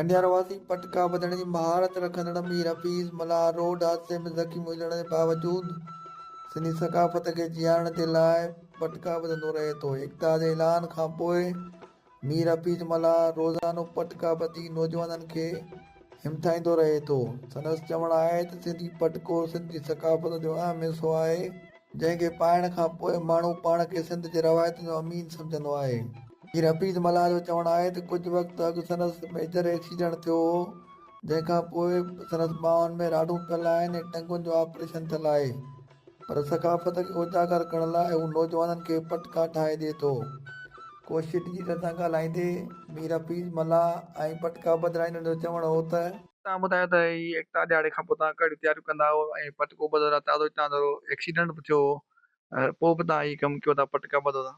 ڪنڊيارو واسي پٽڪا ٻڌڻ جي مهارت رکندڙ مير حفيظ ملاح روڊ حادثي ۾ زخمي هجڻ جي باوجود سنڌي ثقافت کي جيئارڻ جي لاء پٽڪا ٻڌندو رهي ٿو. ايڪتا جي اعلان کان پوء مير حفيظ ملاح روزانو پٽڪا ٻڌي نوجوانن کي همٿائيندو رهي ٿو. سندس چوڻ آهي ته سنڌي پٽڪو سنڌ جي ثقافت جو اهم حصو آهي. جنهن کي پائڻ کان پوء ماڻهو پاڻ کي سنڌ جي روايتن جو امين سمجهندو آهي. مير حفيظ ملاح جو چوڻ آهي ته ڪجهه وقت اڳ سندس ميجر ايڪسيڊنٽ ٿيو هو، جنهن کان پوء سندس ٻانهن ۾ راڊون پيل آهن ۽ ٽنگن جو آپريشن ٿيل آهي، پر ثقافت کي اجاگر ڪرڻ لاء هو نوجوانن کي پٽڪا ٺاهي ڏئي ٿو. ڪوشش ڊجيٽل سان ڳالهائيندي مير حفيظ ملاح ۽ پٽڪا ٻڌرائيندڙن جو چوڻ هو ته. توهان ٻڌايو ته هي ايڪتا ڏهاڙي کان پوء توهان ڪهڙيون تياريون ڪندا آهيو ۽ پٽڪو ٻڌو ٿا تازو ئي توهان جو ايڪسيڊنٽ به ٿيو هو پوء به توهان هي ڪم ڪيو ٿا پٽڪا ٻڌو ٿا.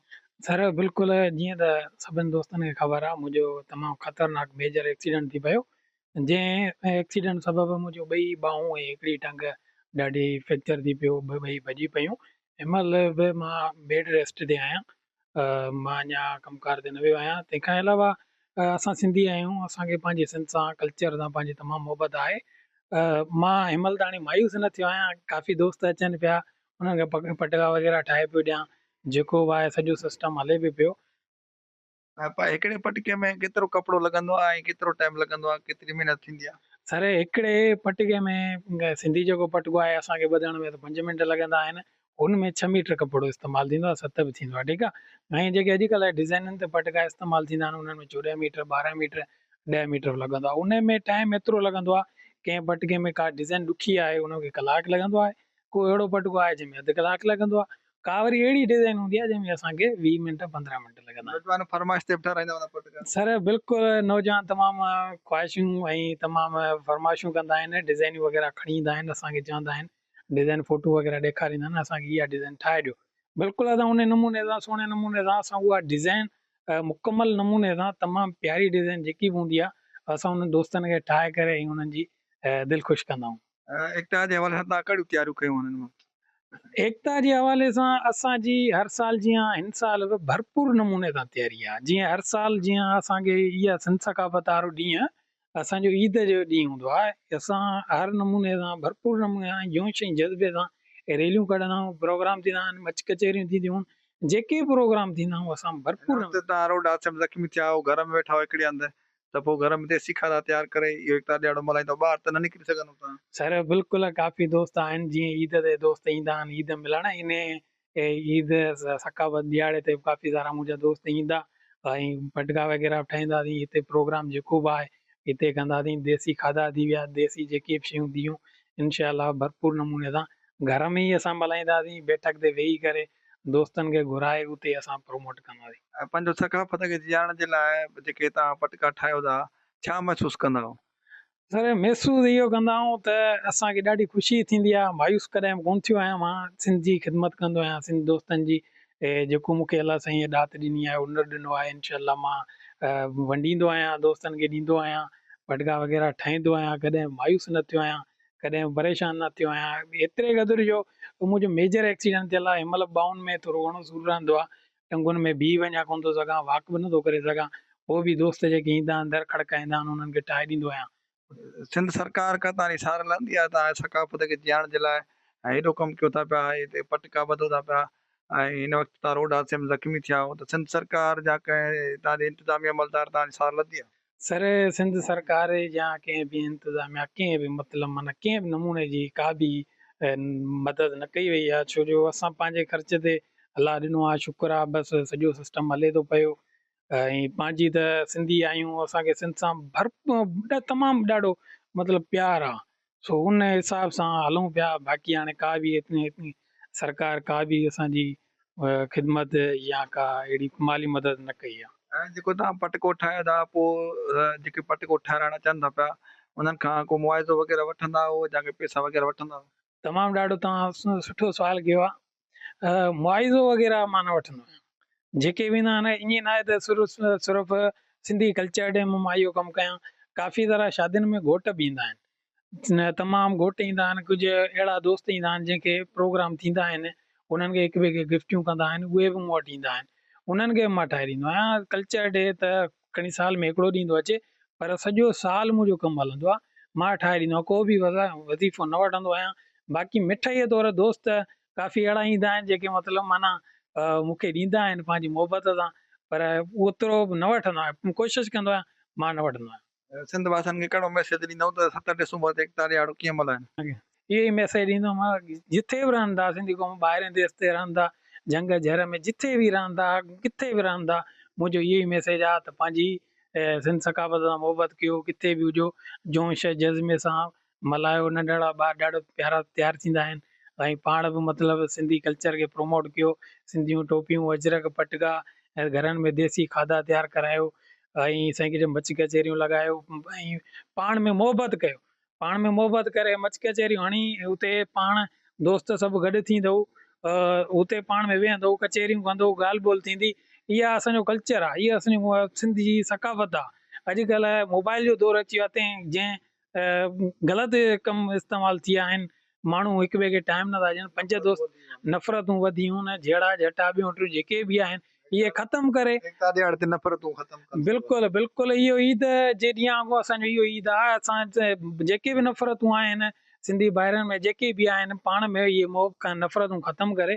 سر بلڪل جيئن ته سڀن دوستن کي خبر آهي منهنجو تمام خطرناڪ ميجر ايڪسيڊنٽ ٿي پيو جنهن ايڪسيڊنٽ سبب منهنجو ٻئي ٻانهون ۽ هڪڙي ٽنگ ڏاڍي فريڪچر ٿي پيو ٻئي ڀڄي پيون هن مهل به مان بيڊ ريسٽ تي آهيان مان اڃا ڪم ڪار تي نه ويو آهيان تنهن کان علاوه اسان سنڌي آهيون اسان کي پنهنجي سنڌ سان ڪلچر سان پنهنجي تمام محبت آهي مان هن مهل تاڻي مايوس نه ٿيو آهيان ڪافي دوست اچن پيا انهن کي پٽڪا وغيره ٺاهي پيو ڏيان جيڪو به آهي سڄو سسٽم هلي به پيو. هڪڙي پٽڪي ۾ ڪيترو ڪپڙو لڳندو آهي ۽ ڪيترو ٽائيم لڳندو آهي ڪيتري محنت ٿيندي آهي؟ سر هڪڙي پٽڪي ۾ سنڌي جيڪو پٽڪو آهي اسان کي ٻڌڻ ۾ ته پنج منٽ لڳندا آهن ان ۾ ڇهه ميٽر ڪپڙو استعمال ٿيندو آهي ست به ٿيندو آهي ٺيڪ آهي ۽ جيڪي اڄڪلهه ڊزائنن تي پٽڪا استعمال ٿيندا آهن انهن ۾ 14 ميٽر 12 ميٽر 10 ميٽر به لڳندو آهي ان ۾ ٽائيم ايترو لڳندو آهي ڪنهن پٽڪي ۾ ڪا ڊزائن ڏکي آهي ان کي ڪلاڪ لڳندو آهي ڪو اهڙو پٽڪو آهي جنهن ۾ اڌ ڪلاڪ لڳندو آهي ڪا وري اهڙي ڊزائين هوندي آهي جنهن ۾ اسان کي 20 منٽ 15 منٽ لڳندا آهن. نوجوان فرمائش تي به ٺهرائيندا هوندا پٽڪا. سر بلڪل نوجوان تمام خواهشون ۽ تمام فرمائشون ڪندا آهن ڊزائنيون وغيره کڻي ايندا آهن اسان کي چوندا آهن ڊزائين فوٽو وغيره ڏيکاريندا آهن اسان کي اها ڊزائين ٺاهي ڏيو بلڪل اسان ان نموني سان سهڻي نموني سان اسان اها ڊزائين مڪمل نموني سان تمام پياري ڊزائين جيڪي به هوندي آهي اسان انهن دوستن کي ٺاهي ڪري ۽ انهن جي دل خوش ڪندا آهيون. ايڪتا جي حوالي سان توهان ڪهڙيون تياريون ڪيون آهن هن وقت؟ ايڪتا جي حوالي سان اسان جي هر سال جيان هن سال به ڀرپور نموني سان تياري آهي جيئن هر سال جيان اسان کي اها سنڌ ثقافت وارو ڏينهن اسان جو عيد جو ڏينهن هوندو آهي اسان هر نموني سان ڀرپور نموني سان جوش ۽ جذبي سان ريليون ڪڍندا آهيون پروگرام ٿيندا آهن مچ ڪچهريون ٿينديون آهن جيڪي به پروگرام ٿيندا آهن اسان ڀرپور هن وقت توهان روڊ حادثي ۾ زخمي ٿيا آهيو گهر ۾ ويٺا آهيو هڪڙي هنڌ ته پوء گهر ۾ ديسي کاڌا تيار ڪري اهو ايڪتا ڏهاڙو ملهائيندؤ، ٻاهر ته نه نڪري سگهندؤ توهان. سر بلڪل ڪافي دوست آهن جيئن عيد تي دوست ايندا آهن عيد ملڻ انهي عيد ثقافت ڏهاڙي تي به ڪافي سارا منهنجا دوست ايندا ۽ پٽڪا وغيره به ٺاهينداسين هتي پروگرام جيڪو به آهي هتي ڪنداسين ديسي کاڌا ٿي ويا ديسي جيڪي به شيون ٿيون انشاء الله ڀرپور نموني سان گهر ۾ ئي اسان ملهائينداسين بيٺڪ تي ويهي ڪري دوستن کي گهرائي اتي اسان پروموٽ ڪنداسين. ۽ پنهنجو ثقافت کي جيارڻ جي لاء جيڪي توهان پٽڪا ٺاهيو ٿا ڇا محسوس ڪندا آهيو؟ سر محسوس اهو ڪندا آهيون ته اسان کي ڏاڍي خوشي ٿيندي آهي مايوس ڪڏهن به ڪونه ٿيو آهيان مان سنڌ جي خدمت ڪندو آهيان سنڌ دوستن جي جيڪو مون کي الله سائين ڏات ڏني آهي هنر ڏنو آهي انشاء الله مان ونڊيندو آهيان دوستن کي ڏيندو آهيان پٽڪا وغيره ٺاهيندو آهيان ڪڏهن مايوس نه ٿيو آهيان ڪڏهن به پريشان نه ٿيو آهيان ايتري قدر جو منهنجو ميجر ايڪسيڊنٽ ٿيل آهي هن مهل ٻانهن ۾ ٿورو گهڻو سور رهندو آهي ٽنگن ۾ بيهي وڃان ڪونه ٿو سگهان واڪ به نٿو ڪري سگهان پوء به دوست جيڪي ايندا آهن در کڙڪائيندا آهن انهن کي ٺاهي ڏيندو آهيان. سنڌ سرڪار ڪا توهان جي سار لهندي آهي توهان ثقافت کي جيارڻ جي لاء ۽ هيڏو ڪم ڪيو ٿا پيا هتي پٽڪا ٻڌو ٿا پيا ۽ هن وقت توهان روڊ حادثي ۾ زخمي ٿيا آهيو ته سنڌ سرڪار جا ڪنهن توهان جي انتظامي عملدار توهان جي سار لڌي آهي؟ سر سنڌ سرڪار يا ڪنهن به انتظاميا ڪنهن به مطلب معنيٰ ڪنهن به نموني جي ڪا به مدد نه ڪئي وئي آهي ڇو جو اسان پنهنجي خرچ تي الله ڏنو آهي شڪر آهي بس سڄو سسٽم هلي ٿو پيو ۽ پنهنجي ته سنڌي آهيون اسان کي سنڌ سان ڀرپور تمام ڏاڍو مطلب پيار آهي سو ان حساب سان هلون پيا باقي هاڻي ڪا به ايتري سرڪار ڪا به اسان جي خدمت يا ڪا اهڙي مالي مدد نه ڪئي آهي. ۽ جيڪو توهان پٽڪو ٺاهيو ٿا پوء جيڪي پٽڪو ٺهرائڻ اچن ٿا پيا انهن کان ڪو معاوضو وغيره وٺندا آهيو يا ڪي پئسا وغيره وٺندا آهيو؟ تمام ڏاڍو توهان سٺو سوال ڪيو آهي معاوضو وغيره مان نه وٺندو آهيان جيڪي به ايندا آهن ائين نه آهي ته صرف سنڌي ڪلچر ڊي ۾ مان اهو ڪم ڪيان ڪافي طرح شادين ۾ گهوٽ به ايندا آهن تمام گهوٽ ايندا آهن ڪجهه اهڙا دوست ايندا آهن جنهن کي پروگرام ٿيندا آهن انهن کي هڪ ٻئي کي گفٽيون ڪندا آهن اهي به مون وٽ ايندا آهن انهن کي به مان ٺاهي ڏيندو آهيان ڪلچر ڊي ته کڻي سال ۾ هڪڙو ڏينهن ٿو اچي پر سڄو سال منهنجو ڪم هلندو آهي مان ٺاهي ڏيندو آهيان ڪو به وظيفو نه وٺندو آهيان باقي مٺائيء طور دوست ڪافي اهڙا ايندا آهن جيڪي مطلب معنيٰ مون کي ڏيندا آهن پنهنجي محبت سان پر اوترو به نه وٺندو آهيان ڪوشش ڪندو آهيان مان نه وٺندو آهيان. سنڌ واسين کي ڪهڙو ميسيج ڏيندؤ ته 7 ڊسمبر تي ايڪتا ڏهاڙو ڪيئن ملهائين؟ اهو ئي ميسيج ڏيندم جٿي به رهن ٿا سنڌي قوم ٻاهرين ديس تي رهن ٿا جهنگ جهر ۾ جٿي به رهن ٿا ڪٿي به رهن ٿا منهنجو اهو ئي ميسيج آهي ته پنهنجي سنڌ ثقافت سان محبت ڪيو ڪٿي به هجو جوش جذبي سان ملهايو ننڍڙا ٻار ڏاڍو پيارا تيار ٿيندا آهن ۽ پاڻ به مطلب سنڌي ڪلچر کي پروموٽ ڪيو سنڌيون ٽوپيون اجرڪ پٽڪا ۽ گهرن ۾ ديسي کاڌا تيار ڪرايو ۽ سائين ڪي مچ ڪچهريون لڳايو ۽ پاڻ ۾ محبت ڪيو پاڻ ۾ محبت ڪري مچ ڪچهريون هڻي اتي پاڻ دوست سڀ گڏ ٿيندو اتي پاڻ ۾ ويهندو ڪچهريون ڪندو ڳالهه ٻولهه ٿيندي اها اسان جو ڪلچر آهي اها اسان جي سنڌ جي ثقافت آهي اڄڪلهه موبائل جو دور اچي ويو آهي تنهن جنهن غلط ڪم استعمال ٿي ويا آهن ماڻهو هڪ ٻئي کي ٽائيم نٿا ڏين پنج دوست نفرتون وڌيون جهيڙا جهٽا ٻيون ٽيون جيڪي به آهن اهي ختم ڪري ايڪتا ڏهاڙي تي نفرتون ختم ڪن بلڪل بلڪل اهو عيد جي ڏينهن وانگو اسان جو اهو عيد آهي اسان جيڪي به نفرتون آهن سنڌي ڀائرن ۾ جيڪي به آهن پاڻ ۾ اهي محب نفرتون ختم ڪري.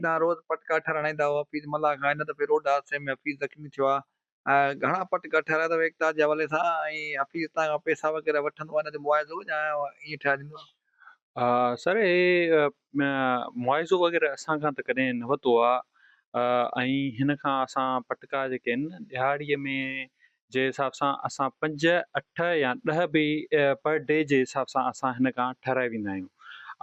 تان روز پٽڪا ٺهرائيندا هئا حفيظ ملاح کان هن دفعي روڊ حادثي ۾ حفيظ زخمي ٿيو آهي گهڻا پٽڪا ٺهرايا اٿو ايڪتا جي حوالي سان ۽ حفيظ تان کان پئسا وغيره وٺندو آهي ان جو معاوضو يا ائين ٺهرائي ڏيندو آهي؟ سر هي معاوضو وغيره اسان کان ته ڪڏهن نه ورتو آهي ۽ هن کان اسان پٽڪا جيڪي آهن ڏهاڙيء ۾ جي حساب سان اسان پنج اٺ يا ڏهه به پر ڊي جي حساب سان اسان هن کان ٺهرائي ويندا آهيون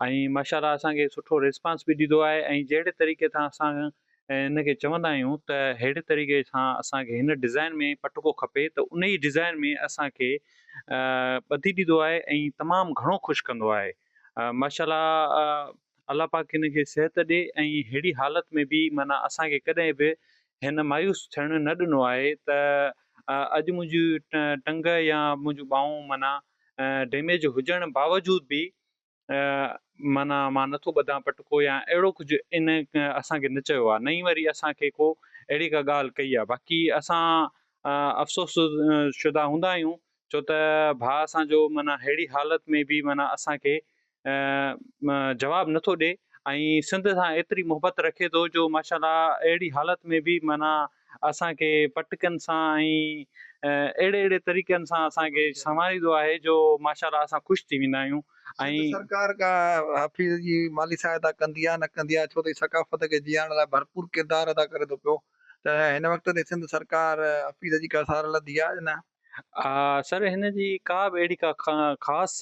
۽ ماشاء الله اسان کي سٺو ريسپانس به ڏيندو آهي ۽ جهڙي طريقي سان اسان ۽ ان کي چوندا آهيون ته ههڙي طريقي سان اسان کي هن ڊزائن ۾ پٽڪو کپي ته ان ئي ڊزائن ۾ اسان کي ٻڌي ڏيندو آهي ۽ تمام گهڻو خوش ڪندو آهي ماشاء الله الله پاڪ هن کي صحت ڏي ۽ ههڙي حالت ۾ به معنيٰ اسان کي ڪڏهن به هن مايوس ٿيڻ نه ڏنو آهي ته اڄ منهنجي ٽنگ يا منهنجون ٻانهون معنيٰ ڊيميج هجڻ باوجود به معنيٰ مان نٿو ٻڌان پٽڪو يا اهڙو ڪجهه ان اسان کي نه چيو آهي نه ئي وري اسان کي ڪو اهڙي ڪا ڳالهه ڪئي آهي باقي اسان افسوس شده هوندا آهيون ڇو ته ڀاء اسان جو معنيٰ ههڙي حالت ۾ به معنيٰ اسان کي جواب نٿو ڏي ۽ سنڌ سان ايتري محبت رکي ٿو جو ماشاء الله اهڙي حالت ۾ به معنيٰ اسان کي پٽڪن سان ۽ اهڙي اهڙي طريقن سان اسان کي سنواريندو آهي جو ماشاء الله اسان خوش ٿي ويندا آهيون ۽. سنڌ سرڪار ڪا حفيظ جي مالي سهائتا ڪندي آهي نه ڪندي آهي ڇو ته هي ثقافت کي جيئارڻ لاء ڀرپور ڪردار ادا ڪري ٿو پيو ته هن وقت تائين سنڌ سرڪار حفيظ جي ڪا سار لڌي آهي يا نه؟ سر هن جي ڪا به اهڙي ڪا خاص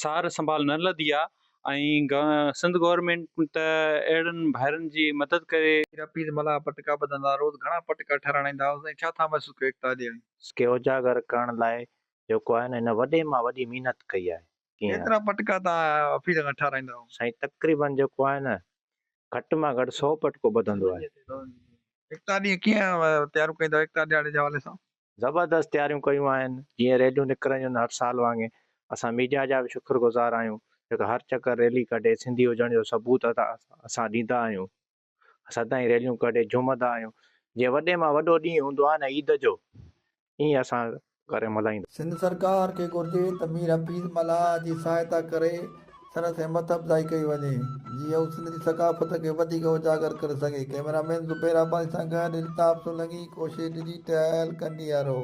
سار سنڀال نه لڌي آ ۽ سنڌ گورنمينٽ ته اهڙن ڀائرن جي مدد ڪري. حفيظ ملاح پٽڪا ٻڌندا روز گهڻا پٽڪا ٺهرائڻ ايندا هئس ۽ ڇا ٿا محسوس ڪيو ايڪتا ڏيڻ. کي اجاگر ڪرڻ لاء جيڪو آهي نه هن وڏي مان وڏي محنت ڪئي آهي. ڪيئن؟ ڪيترا پٽڪا توهان حفيظ کان ٺهرائيندا هئو؟ سائين تقريبن جيڪو آهي نه گهٽ مان گهٽ سئو پٽڪو ٻڌندو آهي. ايڪتا ڏينهن ڪيئن تياريون ڪيون اٿو ايڪتا ڏهاڙي جي حوالي سان؟ زبردست تياريون ڪيون آهن جيئن ريليون نڪرنديون آهن هر سال وانگي اسان ميڊيا جا به شڪر گذار آهيون جيڪا هر چڪر ريلي ڪڍي سنڌي هجڻ جو ثبوت اسان ڏيندا آهيون سدائين ريليون ڪڍي جهومندا آهيون جيئن وڏي مان وڏو ڏينهن هوندو آهي نه عيد جو ائين اسان ڪري ملهائيندا. سنڌ سرڪار کي گهرجي ته مير حفيظ ملاح جي سهائتا ڪري سندس همٿ افزائي ڪئي وڃي جيئن هو سنڌ جي ثقافت کي وڌيڪ اجاگر ڪري سگهي. ڪئميرا مين زبير عباسي سان گڏ الطاف سولنگي، ڪوشش ڊجيٽل، ڪنڊيارو.